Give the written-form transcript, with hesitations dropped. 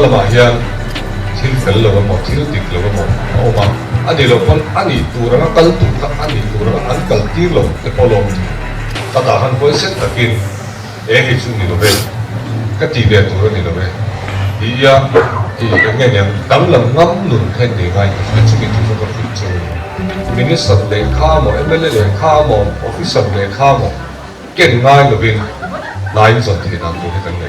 lamah hian thil fel lo emaw, thil dik lo emaw a awm a, a nih loh pawn a nih tur anga kal tur kha a nih tur anga an kal tir lo te pawh lawm thei. Ka tah han huaisen takin e hei chu ni lo ve, ka tih ve tur a ni lo ve ti ia tih eng nge niang danglam ngam nun kha in nei ngai ka hria chumi tur chu ka hrilh che u ni. Minister lehkha maw, mla lehkha maw, officer lehkha maw ken ngai lovin hna in zawn theih dan tur hi kan ngaih.